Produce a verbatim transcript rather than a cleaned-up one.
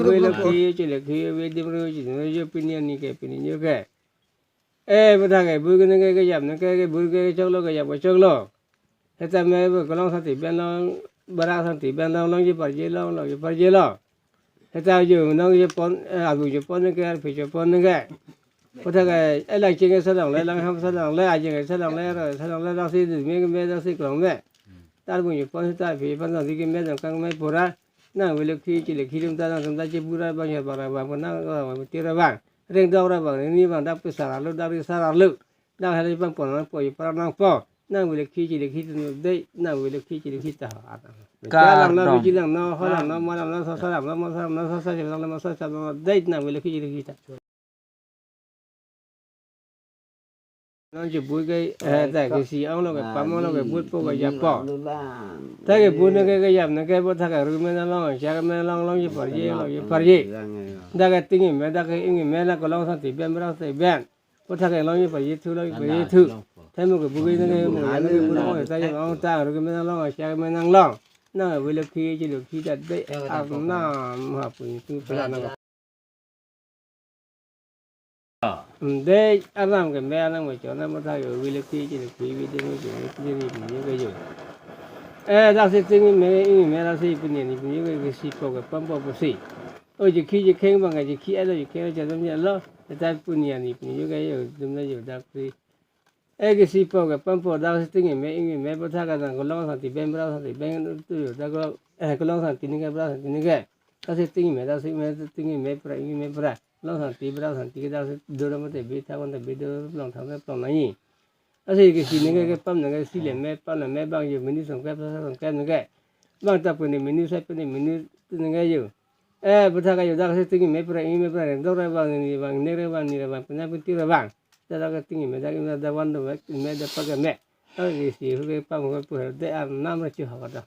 Ave lokhi, che lokhi, ave dimri, che dimri, jo pini ani ke, pini jo ke. Eh, puthot ke, bui ke nang ke, kejap nang ke, ke bui ke choklo, kejap ke choklo. Seta me bu kolong sangti pen long, barak sangti pen long, longji parji long, longji parji long. Seta jo nang jo pon, eh, abu jo pon nang ke, arphi jo pon nang ke. Puthot ke, eh, lang ching ke selong le, lang ham selong le, ajing ke selong le, ro selong le, lang si du me ke me, lang si klong me. Tar bu jo pon, seta phi pon sangti ke me, dong kang me pura. Nang ave lokhi, che lokhi atum ta, nang atum ta chebura abang, ya bara abang, nang, eh, tira abang. Reng dok ra abang, ni abang, dak pesar arlo, dak risar arlo. Nang hari pangpon nangpo, ipra nangpo. Nang ave lokhi, che lokhi atum dei, nang ave lokhi, che lokhi ta. Kardom. Langno, bichi langno, ho langno, mo langno, soso langno, moso langno, soso langno, moso langno dei, nang ave lokhi, che lokhi ta. Nang che bui ke, eh, ta ke si ong lo ke pam ong lo ke but po ke jap po. Ta ke but nang ke, kejap nang ke, puthot ke ru me nang long, chak me nang long, longji parji, longji parji. Dak ke tingji me, dak ke ingji me, nang kolong sangti pen, barak sangti pen. Puthot ke longji parji thu, longji parji thu. Themu ke bu ke nang ke, mu nang ke bu nang ta, ong ta, ru ke me nang long, chak me nang long. Nang ave lokhi, che lokhi ta dei, arnam ha pu thu pela nang. Dei, arnam ke me, arnam ke chona, puthot ke ave lokhi, che lokhi, ave dei, ave dei, ave dei, ave dei, ave dei. Eh, dak si tingji me, ingji me, dak si pini ani pini ke, kesi po ke pam po pusi. O, chekhi chekheng abang ke, chekhi alo, chekheng alo, chadam chalo. Seta pini ani pini jo ke jo, dum na jo dak si. Eh, kesi po ke pam po, dak si tingji me, ingji me, puthot ke nang kolong sangti pen, barak sangti pen tu jo, dak ko, eh, kolong sangti nang ke, barak sangti nang ke. Dak si tingji me, dak si me, tingji me pura, ingji me pura. Long sangti, barak sangti ke dak si do ra mate bi, thak mate bi do, long thak mate long nangji. Dak si kesi nang ke, kepam nang ke, si le me, pam le me, bang jo minute song ke, sa song ke nang ke. Bang ta puni minute, sa puni minute nang ke jo. Eh, puthot ke jo dak si tingji me pura, ingji me pura, reng dok ra abang, ni abang, nek ra abang, ni ra abang, pina pin ti ra abang. Dak ke tingji me, dak ke me, dak van do me, me dak pa ke me. Dak kesi hu ke pam hu ke pu he, dei arnam ra chu ha ka dak.